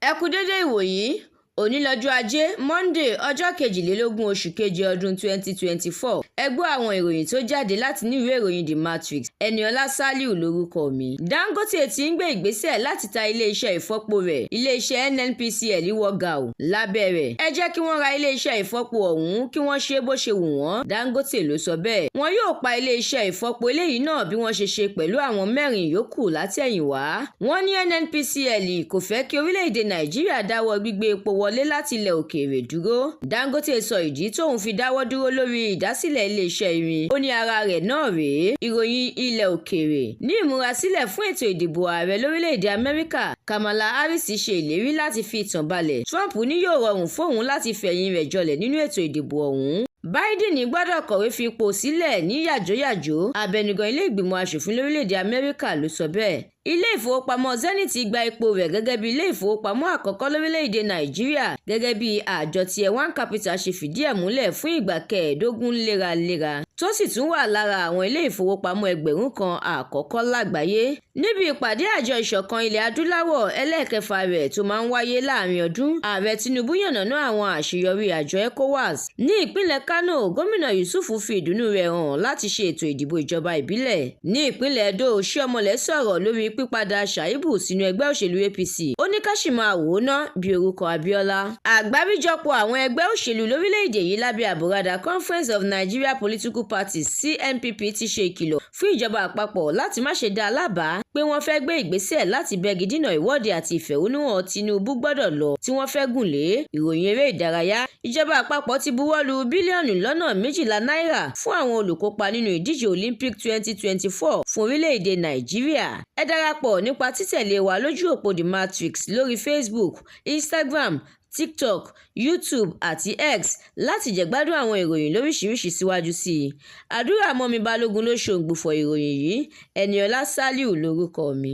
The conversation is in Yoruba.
Ẹ kú dédé ìwòyí. Òní lọ́jọ́ Ajé Monde, ọjọ́ 22 oṣù keje ọdún 2024. Ẹ gbọ́ àwọn ìròyìn tó jáde láti inú ìwé ìròyìn The Matrix. Ẹniọlá Saliu lórúkọ mi. Dangote ti ń gbé ìgbésẹ̀ láti ta iléeṣẹ́ ìfọpo rẹ̀. Iléeṣẹ́ NNPCL wọ gàù lábẹ́ rẹ̀. Ẹ jẹ́ kí wọ́n ra iléeṣẹ́ ìfọpo ọ̀hún, kí wọ́n ṣe bó ṣe wù wọ́n. Dangote ló sọ bẹ́ẹ̀. Wọn yóò pa iléeṣẹ́ ìfọpo eléyìí náà bí wọ́n ṣe ṣe pẹ̀lú àwọn mẹ́rin yòókù látẹ̀yìnwá. Wọ́n ní NNPCL kò fẹ́ kí orílẹ̀-èdè Nàìjíríà dáwọ́ gbígbé epo wọlé láti ilẹ̀ òkèèrè dúró. Dangote sọ ìdí tóun fi dáwọ́ dúró lórí ìdásílẹ̀ iléeṣẹ́ irin. Ó ní ara rẹ̀ náà rèé. Ìròyìn ilẹ̀ òkèèrè: ní ìmúrasílẹ̀ fún ètò ìdìbò ààrẹ lórílẹ̀-èdè Amẹ́ríkà, Kamala Harris ṣe ìlérí láti fi ìtàn balẹ̀. Trump ní yóò rọrùn fóun láti fẹ̀yìn rẹ̀ jọlẹ̀ nínú ètò ìdìbò ọ̀hún. Biden gbọ́dọ̀ kọ̀wé fipò sílẹ̀ ní yàjóyàjó. Abẹnugan ilé ìgbìmọ̀ asòfin lórílẹ̀‐èdè Amẹ́ríkà ló sọ bẹ́ẹ̀. Ilé ìfowópamọ́ Zenith gba ipò rẹ̀ gẹ́gẹ́ bí ilé ìfowópamọ́ àkọ́kọ́ lórílẹ̀‐èdè Nàìjíríà, gẹ́gẹ́ bí àjọ Tier One Capital ṣe fìdí ẹ̀ múlẹ̀ fún ìgbà 15 léraléra, tó sì tún wà lára àwọn ilé ìfowópamọ́ 1,000 àkọ́kọ́ lágbàáyé. Níbi ìpàdé Àjọ Ìṣọ̀kan Ilẹ̀ Adúláwọ̀ ẹlẹ́ẹ̀kẹfà rẹ̀ tó máa ń wáyé láàrin ọdún, Ààrẹ Tinubu yànnàná àwọn àṣeyọrí àjọ ECOWAS. Ní ìpínlẹ̀ Kánò, Gómìnà Yusuf fi ìdùnnú rẹ̀ hàn láti ṣe ètò ìdìbò ìjọba ìbílẹ̀. Ní ìpínlẹ̀ Edo, Oshiomhole sọ̀rọ̀ lórí pípadà Shaibu sínú ẹgbẹ́ òṣèlú APC. Ó ní ká sì máa wò ó ná bí orúkọ Abiola. Àgbáríjọpọ̀ àwọn ẹgbẹ́ òṣèlú lórílẹ̀‐èdè yìí lábẹ́ àbùradà Conference of Nigeria Political Parties, CNPP, ti ṣe ìkìlọ̀ fún ìjọba àpapọ̀ láti má ṣe dá a lábàá pé wọ́n fẹ́ gbé ìgbésẹ̀ láti bẹ́gi dínà ìwọ́de àti ìfẹ̀hónúhàn Tinubu gbọ́dọ̀ lọ tí wọ́n fẹ́ gùn lé. Ìròyìn eré ìdárayá: ìjọba àpapọ̀ ti buwọ́ lu bílíọ̀nù 12 náírà fún àwọn olùkópa nínú ìdíje Olympic 2024 fún orílẹ̀-èdè Nàìjíríà. Ẹ darapọ̀ nípa títẹ̀lé wa lójú òpó The Matrix lórí Facebook, Instagram, TikTok, YouTube àti X láti jẹ̀gbádùn àwọn ìròyìn lóríṣiríṣi síwájú sí i. Àdúràmọ́mi Balógun ló ṣòǹgbùfọ̀ ìròyìn yìí. Ẹniọlá Saliu lórúkọ mi.